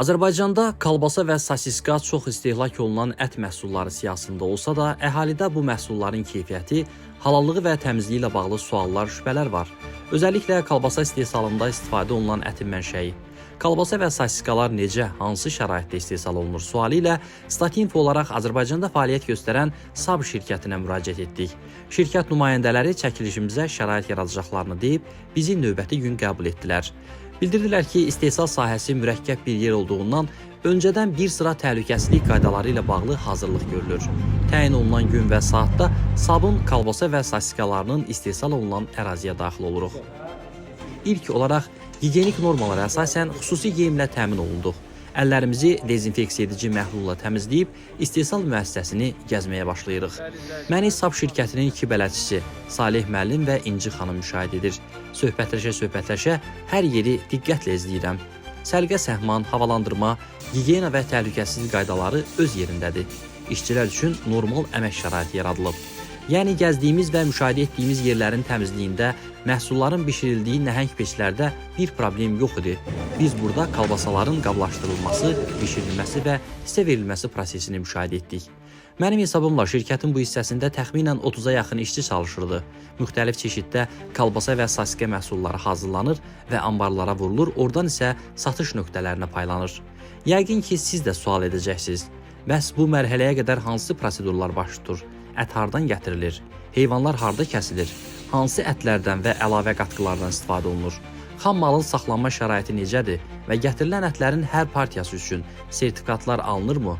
Azərbaycanda kalbasa və sosiska çox istehlak olunan ət məhsulları siyahısında olsa da, əhalidə bu məhsulların keyfiyyəti, halallığı və təmizliyi ilə bağlı suallar, şübhələr var. Özəlliklə kalbasa istehsalında istifadə olunan ətin mənşəyi. Kalbasa və sosiskalar necə, hansı şəraitdə istehsal olunur sualı ilə Statinfo olaraq Azərbaycanda fəaliyyət göstərən SAB şirkətinə müraciət etdik. Şirkət nümayəndələri çəkilişimizə şərait yaradacaqlarını deyib bizi növbəti gün qəbul etdilər. Bildirdilər ki, istehsal sahəsi mürəkkəb bir yer olduğundan öncədən bir sıra təhlükəsizlik qaydaları ilə bağlı hazırlıq görülür. Təyin olunan gün və saatda sabun, kalbasa və sosiskalarının istehsal olunan əraziyə daxil oluruq. İlk olaraq gigiyenik normalara əsasən xüsusi geyimlə təmin olunduq. Əllərimizi dezinfeksiya edici məhlulla təmizləyib istehsal müəssisəsini gəzməyə başlayırıq. Məni SAB şirkətinin iki bələdçisi Saleh müəllim və İnci xanım müşahidə edir. Söhbətləşə-söhbətləşə hər yeri diqqətlə izləyirəm. Səliqə səhman, havalandırma, gigiyena və təhlükəsizlik qaydaları öz yerindədir. İşçilər üçün normal əmək şəraiti yaradılıb. Yəni gəzdiyimiz və müşahidə etdiyimiz yerlərin təmizliyində, məhsulların bişirildiyi nəhəng peçlərdə bir problem yox idi. Biz burada kalbasaların qablaşdırılması, bişirilməsi və hissə verilməsi prosesini müşahidə etdik. Mənim hesabımla şirkətin bu hissəsində təxminən 30-a yaxın işçi çalışırdı. Müxtəlif çeşiddə kalbasa və sosiska məhsulları hazırlanır və anbarlara vurulur, oradan isə satış nöqtələrinə paylanır. Yəqin ki, siz də sual edəcəksiniz. Bəs bu mərhələyə qədər hansı prosedurlar baş tutur? Ət hardan gətirilir? Heyvanlar harda kəsilir? Hansı ətlərdən və əlavə qatqılardan istifadə olunur? Xam malın saxlanma şəraiti necədir və gətirilən ətlərin hər partiyası üçün sertifikatlar alınırmı?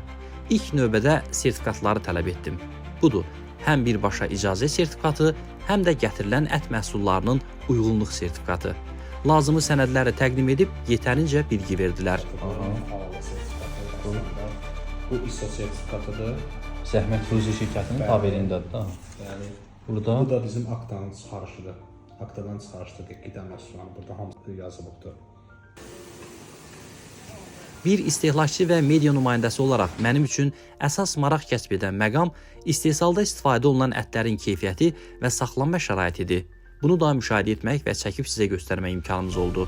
İlk növbədə sertifikatları tələb etdim. Budur, həm birbaşa icazə sertifikatı, həm də gətirilən ət məhsullarının uyğunluq sertifikatı. Lazımi sənədləri təqdim edib yetərincə bilgi verdilər. Havalı sertifikatı aslında. Bu ISO sertifikatıdır. Zəhmət Ruzi şirkətinin Bəli. tabeliyindədir da. Bəli. Burada Bu da bizim aktanın çıxarışıdır. Aktadan çıxarışıdır qida məhsulları. Burada hamısı yazılıbdır. Bir istehlakçı və media nümayəndəsi olaraq mənim üçün əsas maraq kəsb edən məqam istehsalda istifadə olunan ətlərin keyfiyyəti və saxlanma şəraitidir. Bunu da müşahidə etmək və çəkib sizə göstərmək imkanımız oldu.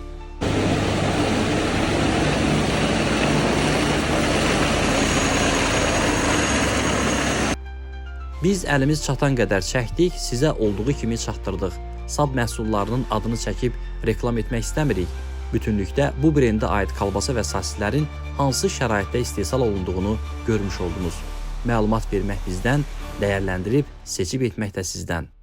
Biz əlimiz çatan qədər çəkdik, sizə olduğu kimi çatdırdıq. SAB məhsullarının adını çəkib reklam etmək istəmirik. Bütünlükdə bu brendə aid kalbasa və sosislərin hansı şəraitdə istehsal olunduğunu görmüş oldunuz. Məlumat vermək bizdən, dəyərləndirib seçib etmək də sizdən.